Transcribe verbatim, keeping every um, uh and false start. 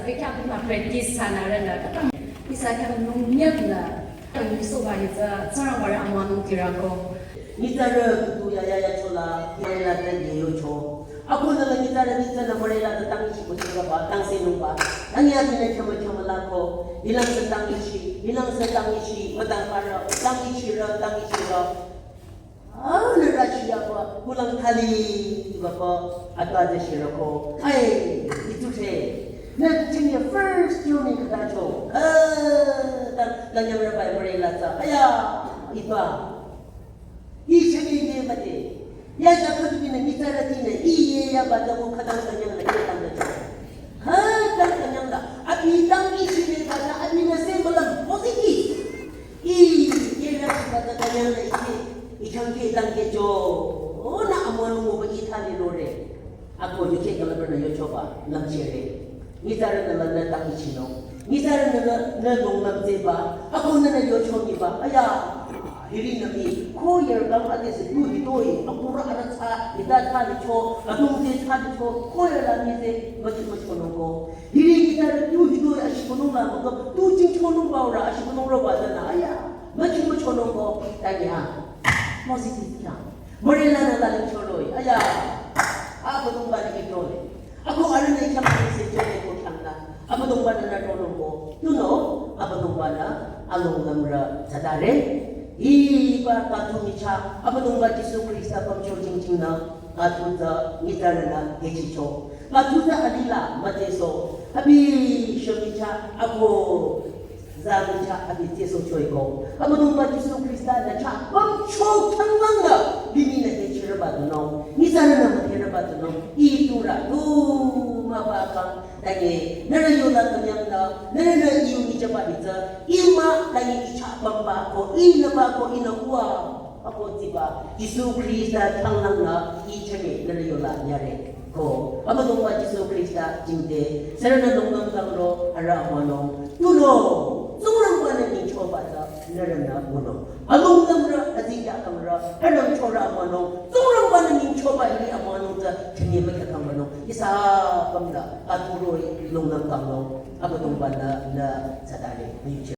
Bekhyah bima practice thsanü rünü, ihsa khyang nung nyüp nü, kang yusoba hitsü, Tsingrangba rü amüwanung tirako. Nyitsarü tutu ya ya ya chola, ya ya la ta ye yocho. Ako nü la nyitsarü nyitsarü la mürela ta tang ichi ko chingaba, tang se nungba. Tang ya tine chama chama la ko, hilang se tang ichi, hilang se tang ichi, matang para, tang ichi ra, tang ichi ra. Ah, nü rashi ya ko, kulang thali, ba ko, atwa de shira ko. Ai, itu the. Nü ching ya first year ni kata cho. Ah, ta, ta nyam ra bai mürela ta. Aya, iba. Ichemi ye mate. Ya ja khüdu bine nyitsarü tine, iye ya ba ta ko khütang ta nyang la khütang ta cho. Khütang ta nyang la. Abi tang ichi ne ba ta, abi nü se malam positive. Iye la shi ba ta ta nyang la iye. Ikhang ke tang ke cho. O nü amüwanung mo ba i thali lore. Ako yukheh kala bürünü yochoba, nü chere. Nyitsarünü la nü tang ichinung. Nyitsarünü la nü longnüm tseba. Ako nünü yocho nyiba. Aya, hiri nü mi. Ko yer kam ade se tu hitoi. Ako ra ara tsa, ita tsa licho. Adong te tsa licho. Ko yer la mi se, machi machi konung ko. Hiri nyitsarü tu hitoi, ashi konung la, maka tu ching chonung ba ora, ashi konung roba dana. Aya, machi machi konung ko. Tanya. Positive kya. Mürela nü la ling choroi. Aya. Abüdongba nü ikrole. Ako arüh nü khyang nü se chole ko khyang la. Abüdongba nü nü tolong ko. Tunüo, Abüdongba nü alongnümrü thsadare. Hiba kathu michah, Abüdongba Jisu Khrista pümcho jingching nü, kathu tsü nyitsarünü hechicho. Kathu tsü alila mütseso. Abi shemichah, ako zamichah abi tseso choiko. Abüdongba Jisu Khrista nü chah pümcho khyanglang nü bimi nü hechirüba tunüo. Nyitsarünü mütherüba tunüo. Itura tu maba kang. Tanye, nührü yola kanyang nü, nührünü iyu ichaba hitsü. Ima tanye ichah pümba ko, inüba ko, inü uwa. Ako tsiba, Jisu Khrista khyanglang nü, ichame, nührü yola nyare. Ko, Abüdongba Jisu Khrista jingte, sürünü longnüm kangro, arüh amüwanung, tunüo, Tsingrangba nü nyingchoba tsü, nührünü wünung. Alongnümrü, azikya kangrü, arüh nü chorü amüwanung, Tsingrangba nü nyingchoba hiri amüwanung tsü, tanye mükya kangmünung, ihsa pümda, aturoi, longnüm kangnung, Abüdongba nü, nü, thsadare, nü yuchi.